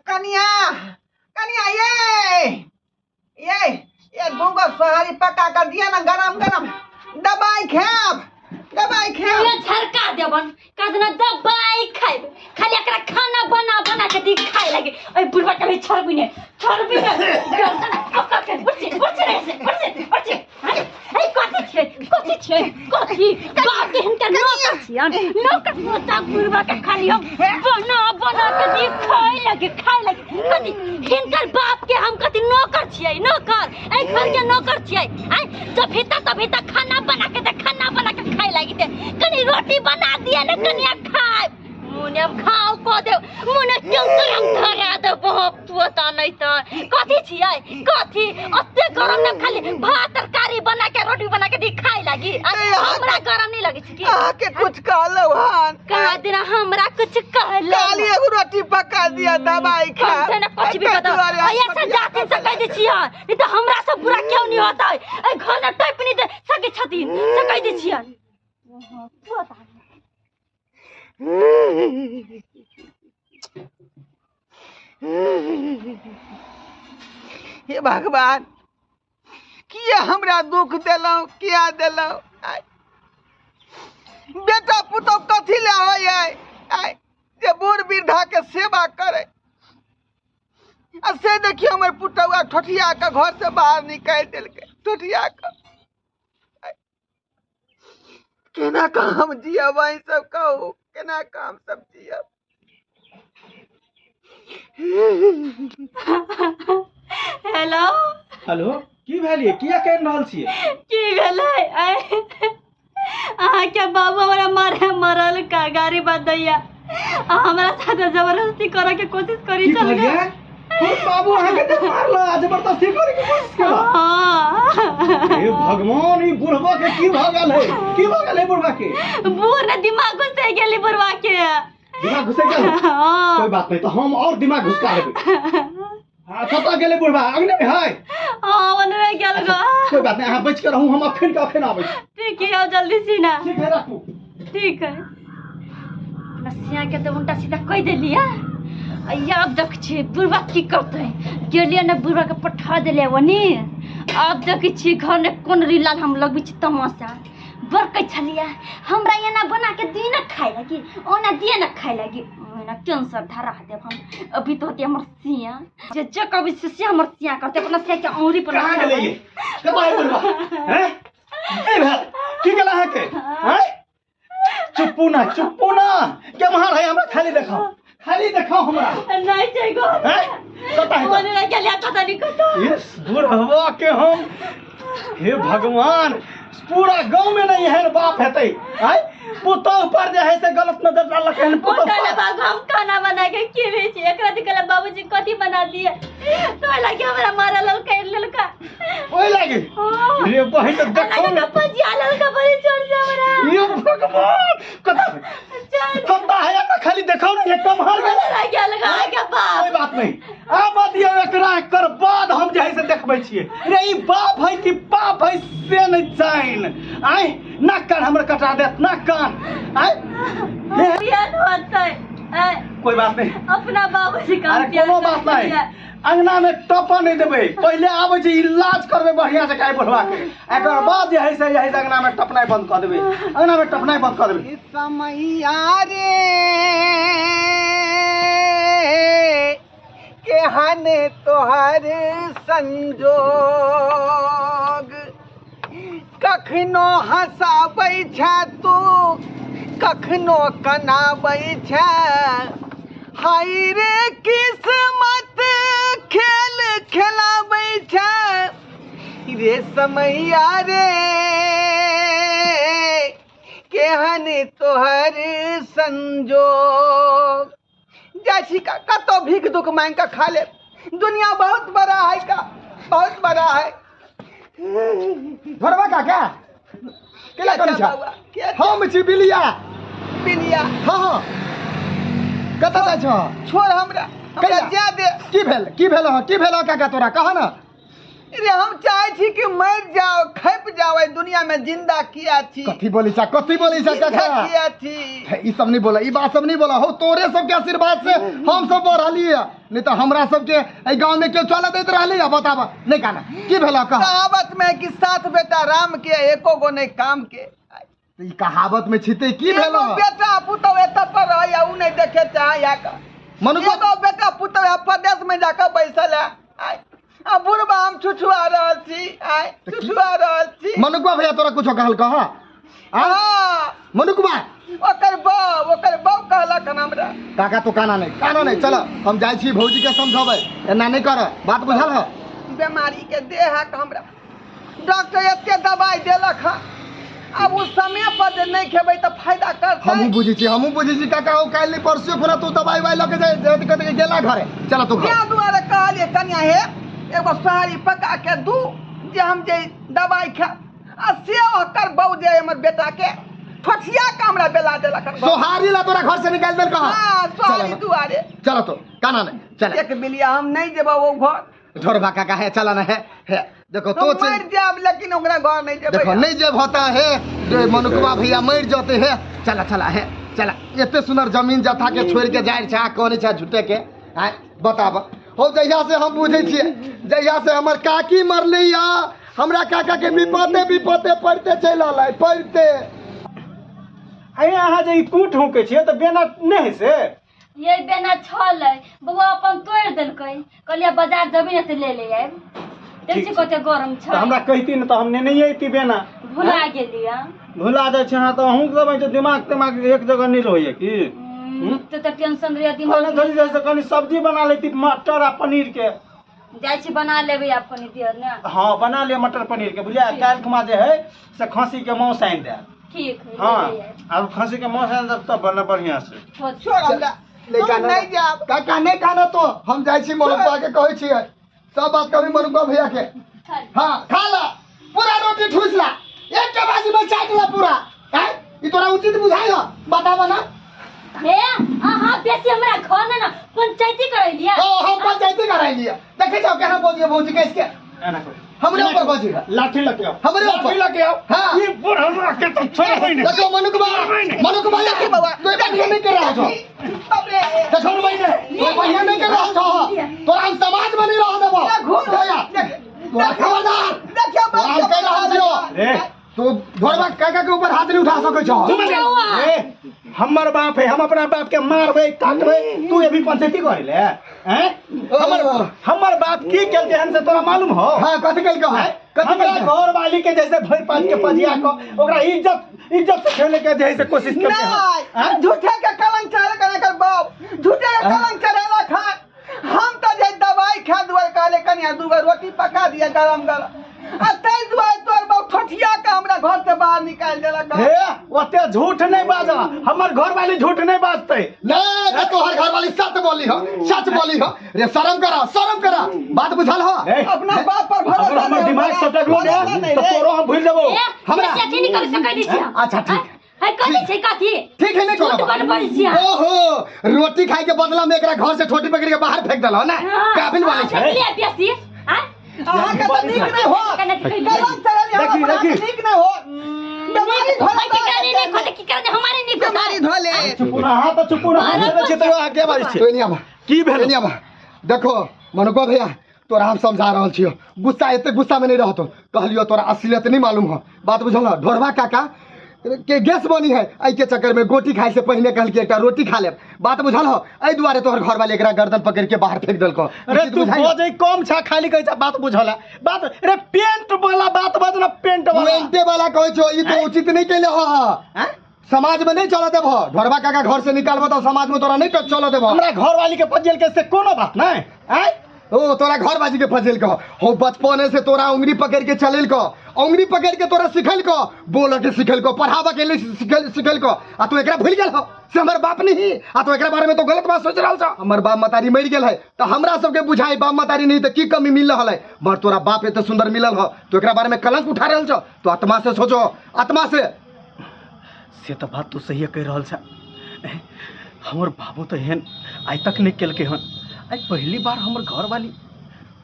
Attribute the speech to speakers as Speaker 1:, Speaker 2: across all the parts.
Speaker 1: कनिया कनिया ये ये दूगो सोहारी पका कर दिया ना गरम गरम दवाई खाब दवाई खाब।
Speaker 2: ये झरका देबन कदना दवाई खाइब खाली एकरा खाना बना बना के दी खाए लगे। ओए बुढ़वा के भी छोड़बी ने गर्दन पकड़ के बुढ़ची बुढ़ची रे से बुढ़ची बुढ़ची। ए कथी छै कथी छै कथी बाप के हिनका नौकर छियन नौकर होता बुढ़वा के खाली हम बना बना के दी खाए लगे खाए लगे। कथी हिनकर बाप के हम कथी नौकर छियै नौकर ए घर के नौकर छियै। आय जब तभी तक खाना बना के दे खाना बना के खाए लगी दे कनी रोटी बना दिया ना कनिया खाए मुने हम खाओ को दे मुने कैंसर हम धरा दे बहुत पोता नहीं त कथी छियै कथी ओते गरम न खाली भात तरकारी बना के रोटी बना के दी खाए लगी। हमरा गरम नहीं लगे छै की
Speaker 1: अहाँ के कुछ कहलौ हन
Speaker 2: कहा दिन हमरा कुछ कहलौ
Speaker 1: खाली एगो रोटी पका दिया दवाई खा
Speaker 2: ना कुछ भी बता ऐसा जातिन से कह दे छियै नहीं त हमरा से बुरा क्यों नहीं होता ए घर में टैप नहीं दे सके छथिन से कह दे छियै पोता।
Speaker 1: हे भगवान किया हमरा दुख देलौ किया देलौ। बेटा पुतोह कथी ले होय आय जे बूढ़ वृद्धा के सेवा करे आ से देखियो हमर पुतौआ ठोठिया के घर से बाहर निकालि देलकै ठोठिया के। केना के हम जियब अहीं सब कहू केना के हम सब जियब।
Speaker 2: हेलो
Speaker 3: हेलो की भेलियै किया कानि रहल छियै
Speaker 2: की भेलै अहाँके बाबू हमरा मारे मरल का गाड़ी बदैया हमरा साथे जबरदस्ती करे के कोशिश करी
Speaker 3: चल गेल। बाबू अहाँके तऽ मारल आ जबरदस्ती करे के कोशिश केलक।
Speaker 2: हाँ
Speaker 3: हे भगवान ई बुढ़वा के की भऽ गेल है की भऽ गेल है बुढ़वा के
Speaker 2: बूढ़ ने दिमाग घुसे गेली बुढ़वा के
Speaker 3: दिमाग घुसे गेल।
Speaker 2: हाँ
Speaker 3: कोई बात नहीं तो हम और दिमाग घुसका लेबै। हाँ कतऽ गेलै बुढ़वा अंगने में है।
Speaker 2: हाँ ओनरे गेल गो।
Speaker 3: कोई बात नहीं अहाँ बचि के रहू हम अखन के अखन आबै छी।
Speaker 2: ठीक है आओ जल्दी से ना।
Speaker 3: ठीक है राखू
Speaker 2: ठीक है। नसिया के तो उल्टा सीधा कह देलिया अब देख छी बुढ़वा की करते गेलियै ने बुढ़वा के पठा देलियै ओनी। अब देखै छी घर में कोन रिलाल हम लगबै छी तमाशा बरकै छलियै हमरा एना बना के दी न खाए लगी ओना दिए न खाए लगी ओना कैंसर धरा देब हम। अभी तो होती हमर सिया जे जे कभी से सिया हमर सिया करते अपना सिया के औंरी पर
Speaker 3: कहाँ गेलियै कतऽ है बुढ़वा हैं ए भेल की गेल अहाँ के हैं चुप्पू ना केम्हर है हमरा खाली देखाउ खाली देखाउ हमरा
Speaker 2: नहीं छै गो
Speaker 3: हैं कतऽ है
Speaker 2: ओने गेलियै पता नहीं कतऽ।
Speaker 3: इस बुढ़वा के हम हे भगवान पूरा गांव में नहीं एहन बाप हेतै आय पुतोह पर जे है से गलत नजर डाललक एहन पुतोह
Speaker 2: कहले बाबू हम खाना बना के खिबै छी एकरा दी कहले बाबूजी कथी बना दिए तो ओहि लागी हमरा मारल कर लेलका
Speaker 3: ओहि लागी रे बहिन तऽ देखो
Speaker 2: ने पजिया लेलका बड़ी चोर से हमरा।
Speaker 3: ये भगवान कतऽ कतऽ है एकरा खाली देखो ने कमहर गेल
Speaker 2: के बाप।
Speaker 3: कोई बात नहीं आब दियौ एकरा एकर बाद हम जे है से देखबै छियै रे ई बाप है कि पाप है से नहीं जान आय नाक कान हमर कटा देत नाक कान आय
Speaker 2: होतै
Speaker 3: कोई बात नहीं
Speaker 2: अपना बाबूजी का
Speaker 3: अरे कोनो बात नहीं अंगना में टपा नहीं देबै पहिले आबै छै इलाज करबै बढ़िया से काहे बुढ़वा के एकर बाद जे है से यही से अंगना में टपनाइ बंद कऽ देबै अंगना में टपनाइ बंद कऽ देबै।
Speaker 1: समैया रे केहन तोहर संजोग कखनो हँसाबै छै तू कखनो कनाबै छै हाय रे किस्मत खेल खेलाबै छै रे समैया रे केहन तोहर संजोग। जाइ छी कतौ भीख दुख मांगि कऽ खा लेब दुनिया बहुत बड़ा है का बहुत बड़ा है।
Speaker 3: घरवा काका केला करै छा हम छी बिलिया
Speaker 1: बिलिया।
Speaker 3: हाँ हाँ कतऽ जाइ छह
Speaker 1: छोड़ हमरा हमरा जा दे।
Speaker 3: की भेल अहाँ की भेल काका तोरा कह ना
Speaker 1: रे हम चाहे चाहे छी कि मर जाओ खप जाओ एहि दुनिया में जिंदा किया छी।
Speaker 4: कथी बोली ছা, कथी बोली छा
Speaker 1: जिंदा
Speaker 4: काका?
Speaker 1: किया छी।
Speaker 4: हे, ई सब नहीं बोला, ई बात सब नहीं बोला। हो तोरे सबके आशीर्वाद से हम सब बढ़ली है, नहीं तो हमरा सबके एहि गांव में केओ चलऽ दैत रहली है। बताब नहीं काना की भेला कह?
Speaker 1: कहावत में कि 7 बेटा राम के एको गो नहीं काम के।
Speaker 4: ई कहावत में छिते की
Speaker 1: एगो
Speaker 4: भेला?
Speaker 1: बेटा पुतहु एतऽ पर रहैया, उ नहीं देखे चाहैया का।
Speaker 4: मनुआ
Speaker 1: एगो बेटा पुतहु है परदेश में जाकर बैसल है। आय, आ बुढ़बा हम छुछुआ रहल छी, आय,
Speaker 4: तऽ की-
Speaker 1: छुछुआ रहल छी।
Speaker 4: मनुआ भैया तोरा कुछो कहल कह?
Speaker 1: हाँ।
Speaker 4: मनुआ?
Speaker 1: ओकर बौ कहलक हन हमरा।
Speaker 4: काका तो काना नहीं, काना नहीं, चल हम जाइ छी भौजी के समझाबै, एना नहीं कर, बात बुझल है?
Speaker 1: बीमारी के देह है हमरा, डॉक्टर एते दवाई देलक हन, अब उ समय पर जे नहीं खेबै तऽ फायदा करतै।
Speaker 4: हमहूँ बुझै छी, हमहूँ बुझै छी काका, ओ काल्हि नहीं परसू खुना तू दवाई उवाई लऽ के जाय, जाय कतऽ के गेला घरे, चल तू घर।
Speaker 1: तें दुआरे कहलियै कनिया हे एगो सोहारी पका के दू जे हम जे दवाई खायब, आ से ओकर बौ जे हमर बेटा के ठोठिया के हमरा बेला देलक हन।
Speaker 4: सोहारी ला तोरा घर से निकालि देलक हन?
Speaker 1: हाँ, सोहारी
Speaker 4: चल ना।
Speaker 1: दुआरे।
Speaker 4: चल तो काना नहीं, चल।
Speaker 1: एक बिलिया हम नहीं जेबौ ओ घर।
Speaker 4: ढोरबा काका है, चल ना है, है। देखो तो
Speaker 1: हम
Speaker 4: चल।
Speaker 1: मर जाब लेकिन ओकरा घर नहीं जेबै।
Speaker 4: देखो नहीं जेब होता है, जे मनुकवा भैया मर जाते है। चला चला है, चला। एते सुनर जमीन जथा के छोड़ के जाय छै, कहने छै झूठे के। आय बताब हो, जहिया से हम बुझै छियै, जहिया से हमर काकी मरलै या हमरा काका के विपदे विपदे पड़ते चलि अलै, पड़ते।
Speaker 3: अरे अहाँ जे ई कूट हुकै छियै तऽ बेना नहि है से?
Speaker 2: ये बेना छलै बौआ अपन तोड़ि देलकै, कहलियै बाजार जेबै ने तऽ ले ले आयब। देखै छी कते गरम छै।
Speaker 3: तऽ हमरा कहिती ने तऽ हम नेने अयती बेना।
Speaker 2: भुला गेलियै।
Speaker 3: भुला जाइ छै अहाँ तऽ अहूँके तऽ छै दिमाग तिमाग एक जगह नहि रहैया की?
Speaker 2: तऽ तऽ टेंशन रहैया दिमाग
Speaker 3: कनि धरि जाइ छै, कनि सब्जी बना लेती मटर आ पनीर के।
Speaker 2: जाइ छी बना लेबै आब कनि देर ने।
Speaker 3: हाँ बना लिअ मटर पनीर के, बुझलियै? काल्हि खुमा जे है से खस्सी के मांस आनि देब।
Speaker 2: ठीक है,
Speaker 3: हाँ,
Speaker 2: ले आयब।
Speaker 3: आब खस्सी के मांस आनि देब तब बना बढ़िआँ से।
Speaker 2: छोड़,
Speaker 1: छोड़ हमरा।
Speaker 4: नहीं
Speaker 1: हम
Speaker 4: खाना।
Speaker 1: नहीं जाब।
Speaker 4: काका नहीं खाना तो हम जाइ छी मनुआ के कहै छियै सब बात कभी मनुआ भैया के। हाँ खा ला पूरा रोटी ठूस ला, एक के बाजी में चाट ला पूरा। हैं ई तोरा उचित बुझाइ ह बताब ना?
Speaker 2: हे अहाँ बेसी हमरा घर ने ना पंचायती करैलियै।
Speaker 4: ओ हम पंचायती करैलियै, देखै छौ केना बजियै भौजी के इसके?
Speaker 3: एना करू।
Speaker 4: हमरे ऊपर बजी है।
Speaker 3: लाठी लऽ के आउ।
Speaker 4: हमरे ऊपर।
Speaker 3: लाठी लऽ के आउ।
Speaker 4: हाँ।
Speaker 3: ई बुढ़ हमरा के तऽ छोड़बै नहि।
Speaker 4: देखो मनुकबा, मनुकबा,
Speaker 1: देखी बाबा।
Speaker 4: तू बढ़िया नहीं कर रहा छौ।
Speaker 1: बाप रे।
Speaker 4: देखो न बहिने, तू बढ़िया नहीं कर रहा छौ। तोरा हम समाज में नहीं रह देबो।
Speaker 1: देखो।
Speaker 4: भैया, तोरा खबरदार।
Speaker 1: देखियो बाप
Speaker 4: तोरा हम कहि रहल छियौ।
Speaker 3: रे।
Speaker 4: तू घरवा काका के ऊपर हाथ नहीं उठा सकै छौ।
Speaker 3: रे, हमर बाप है, हम अपना बाप के मारबै काटबै, तू अभी पंचायती करै ले? हैं? हमर बाप की केलकै हन से तोरा मालूम हो?
Speaker 4: हाँ, कथी केलकै हन? कथी
Speaker 3: हमरा
Speaker 4: केलकै?
Speaker 3: घर वाली के जैसे भरि पाँच के पजिया क ओकरा इज्जत से खेले के जैसे कोशिश केलकै हन।
Speaker 1: नहीं,
Speaker 3: हैं?
Speaker 1: झूठे के कलंक चढ़ेलक हन एकर बाप, झूठे के कलंक चढ़ेलक हन। हम तऽ जे दवाई खा दुआरे कहले कनिया दूगो रोटी पका दिया गरम गरम, आ ताहि दुआरे तोहर बाप ठोठिया के हमरा घर से बाहर निकालि देलक हन।
Speaker 3: हे, ओते झूठ नहीं बाजा, हमर घर वाली झूठ नहीं बाजतै।
Speaker 4: नहीं, तऽ तोहर घर वाली सच बोली हो, सच बोली हो। रे शर्म करा, शर्म करा, बात बुझल हो?
Speaker 3: हे,
Speaker 1: अपना बाप पर भरोसा
Speaker 3: अगर हमर
Speaker 1: नहीं
Speaker 3: दिमाग
Speaker 1: हमरा।
Speaker 3: सटकलो ने,
Speaker 1: भरोसा नहीं
Speaker 3: तऽ
Speaker 1: रे।
Speaker 3: तोरो हम भूलि देबो।
Speaker 2: ए,
Speaker 4: हमरा-
Speaker 2: बेसी अथी नहीं करि सकै छी हम।
Speaker 4: अच्छा, ठीक।
Speaker 2: है, कथी छै, कथी?
Speaker 4: ठीक है, नहीं
Speaker 2: झूठ
Speaker 4: करब।
Speaker 2: बनबै छी अहाँ।
Speaker 4: ओहो, रोटी खाय के बदला में एकरा घर से ठोटी पकड़ के बाहर फेंक देलहो ना?
Speaker 2: हाँ।
Speaker 4: काबिल वाली छै।
Speaker 2: हाँ, देखलियै बेसी? आँय?
Speaker 1: अहाँके तऽ नीक नहि होत।
Speaker 2: कने देखै
Speaker 1: कलंक चढ़ल यऽ,
Speaker 3: देखी,
Speaker 1: हमरा
Speaker 3: देखी।
Speaker 1: नीक नहि होत। बीमारी धोले
Speaker 2: की करने नहीं खोते, की करने हमारे नहीं खोते।
Speaker 1: बीमारी धोले।
Speaker 3: चुप रह, अहाँ तऽ चुप रह। हम बोलै छियै तैयो अहाँ के बाजै छियै?
Speaker 4: तो एनी आबह।
Speaker 3: की भेल?
Speaker 4: एनी आबह। देखो मनुको भैया, तोरा हम समझा रहल छियौ, गुस्सा एते गुस्सा में नहीं रहतो। कहलियो तोरा असलियत नहीं मालूम हो, बात बुझल हो? ढोरबा काका के गैस बनी है, एहि के चक्कर में गोटी खाए से पहिने कहलकै एकटा रोटी खा लेब, बात बुझल हो? एहि दुआरे तोहर घर वाले एकरा गर्दन पकड़ के बाहर फेंक देलकौ।
Speaker 3: अरे
Speaker 4: उचित
Speaker 3: तू
Speaker 4: बुझाइ?
Speaker 3: बजै कम छा, खाली कहै छा बात बुझल है। बात अरे पेंट वाला बात बाज ना, पेंट वाला।
Speaker 4: पेंटे वाला कहै छौ, ई तो उचित नहीं केले हो।
Speaker 3: हैं?
Speaker 4: समाज में नहीं चलऽ देबहो। ढोरबा काका घर से निकालबो तऽ समाज में तोरा नहीं चलऽ देबहो।
Speaker 3: हमरा घर वाली के फजेल के से कोनो बात नहीं। हैं?
Speaker 4: ओ तोरा घर बाजी के फजेल कहो। हो बचपने से तोरा उंगली पकड़ के चलेल को, उंगली पकड़ के तोरा सिखल को, बोल के सिखल को, पढ़ावा के लिए सिखल को, आ तू एकरा भूल गेल हो से हमर बाप नहीं, आ तू एकरा बारे में तो गलत बात सोच रहल छौ। हमर बाप मतारी मरि गेल है तऽ हमरा सबके बुझाई बाप मतारी नहीं तऽ की कमी मिल रहल है, मगर तोरा बाप एते सुंदर मिलल हो, तू एकरा बारे में कलंक उठा रहल छौ। तो आत्मा से सोचो, आत्मा से।
Speaker 3: से तऽ बात तू सहिए कहि रहल छा। हमर बाबू तऽ एहन आइ तक नहि केलकै हन, आइ पहली बार हमर घरवाली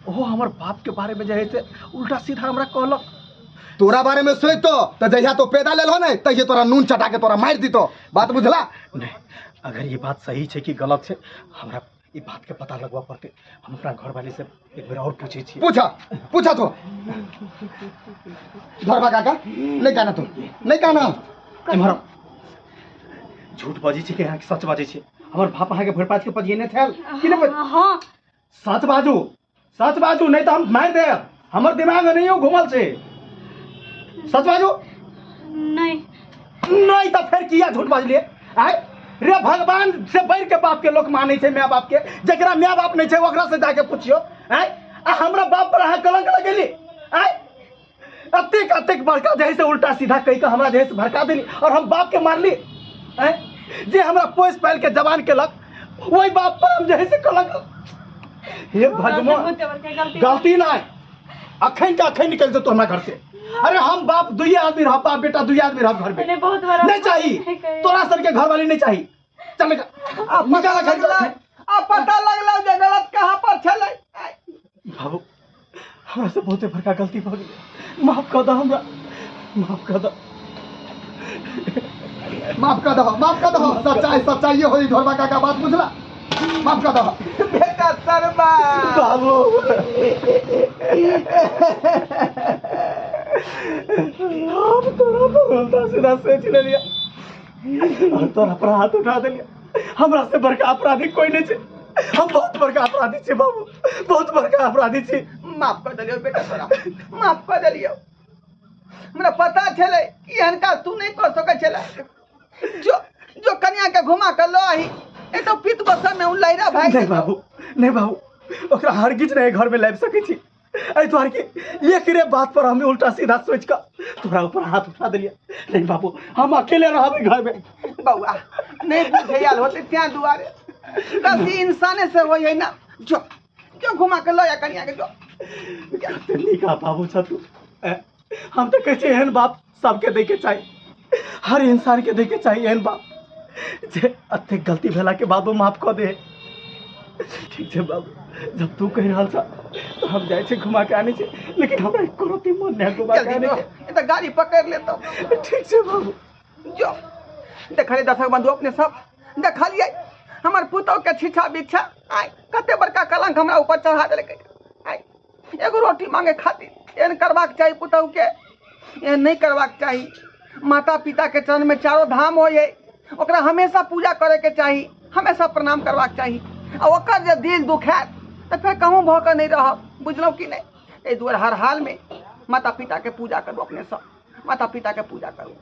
Speaker 3: ओहो हमर बाप के बारे में जे है से उल्टा सीधा हमरा कहलक।
Speaker 4: तोरा बारे में सोचतो तो जहिया तो पैदा लेलहो ने तहिया तोरा नून चटा के तोरा मारि दीतो, बात बुझला?
Speaker 3: नहीं, अगर ये बात सही छै कि गलत छै हमरा ई बात के पता लगबऽ पड़तै। हम अपना घरवाली से एक बेर और पूछै छी।
Speaker 4: पूछा पूछा तो घरबा काका नहीं कहना, तो नहीं कहना।
Speaker 3: एम्हर झूठ बजै छै कि अहाँ सच बजै छै? हमर बाप अहाँके भरि पाँच के पजिएने छल कि नहि?
Speaker 2: हाँ।
Speaker 3: सच बाजू, सच बाजू, नहीं तो हम मारि देब। हमर दिमाग नहीं घुमल छै। सच बाजू।
Speaker 2: नहीं
Speaker 3: नहीं तो फिर किया झूठ बाजलिए? आय रे भगवान से बढ़ के बाप के लोग मानै छै, my बाप के। जकरा my बाप नहीं छै ओकरा से जाके पूछियो। आय आ हमरा बाप पर अहाँ कलंक लगेली। आय अतेक अतेक बड़का जे है से उल्टा सीधा कहि के हमरा जे है से भड़का देली और हम बाप के मारली। आय जे हमरा पोस पालि के जवान केलक ओहि बाप पर हम जे है से कलंक। हे भगवान, गलती नहीं, अखन के अखन निकल जेतो हमरा घर से। अरे हम बाप दुइये आदमी रहब, बाप बेटा दुइये आदमी रहब घर में।
Speaker 2: नहीं, बहुत बड़ा
Speaker 3: नहीं चाहिए तोरा सन के घरवाली नहीं चाहिए। चल निकल, निकाल घर से।
Speaker 1: आ पता लगल जे गलत कहाँ पर छलै।
Speaker 3: बाबू हमरा से बहुते बड़का गलती भऽ गेलै, माफ कऽ दऽ हमरा, माफ कऽ दऽ।
Speaker 4: माफ कर दहो, माफ कर दहो। सच्चाई सच्चाई होई घरबा काका, बात बुझला? माफ कर दहो
Speaker 1: बेटा शर्मा।
Speaker 3: बाबू हम तोरा पर उल्टा सीधा सोच लेलियै और तोरा पर हाथ उठा देलियै। हमरा से बड़का अपराधी कोई नहीं छै, हम बहुत बड़का अपराधी छी बाबू, बहुत बड़का अपराधी छी।
Speaker 1: माफ कर देलियौ बेटा तोरा, माफ कर देलियौ। हमरा पता छलै कि एहन काज तू नहीं कर सकै छलै। जो जो कनिया के घुमा के ल आही, ए तो पीत बसर में उ लैरा भाई।
Speaker 3: नहीं बाबू, नहीं बाबू, ओकरा हरगिज नहीं घर में लाबि सकै छी। एहि दुआरे कि एक रे बात पर हम उल्टा सीधा सोच के तोरा ऊपर हाथ उठा देलियै। नहीं बाबू, हम अकेले रहबै घर में।
Speaker 1: बौआ नहीं बुझे आयल होते त्यां दुआरे गलती इंसाने से होय है ना। जो जो घुमा के ल आ कनिया के जो।
Speaker 3: कते नीक बाबू छ तू। हम तो कहै छियै एहन बाप सबके दैके चाही, हर इंसान के दैके चाही एहन बाप जे अतेक गलती भेला के बादो माफ कऽ दे। ठीक छै बाबू, जब तू कहि रहल छह तो हम जाइ छी घुमा के आनै छी, लेकिन हमरा एको रत्ती मन नहि घुमा के आनै के।
Speaker 1: तऽ गाड़ी पकड़ि लेतौ।
Speaker 3: ठीक छै बाबू।
Speaker 1: जो देखलियै दर्शक बंधु अपने सब देखलियै हमर पुतोह के छिछा बिछा आइ कते बड़का कलंक हमरा ऊपर चढ़ा देलकै। आइ एगो रोटी मांगे खातिर एहन करबाक चाही पुतोह के? एहन नहीं करबाक चाही। माता पिता के चरण में चारो धाम होइ है, ओकरा हमेशा पूजा करे के चाही, हमेशा प्रणाम करबाक चाही। आ ओकर जे दिल दुखायत तऽ फेर कहूँ भऽ कऽ नहीं रहब, बुझलहुँ कि नहीं? एहि दुआरे हर हाल में माता पिता के पूजा करू, अपने सब माता पिता के पूजा करू।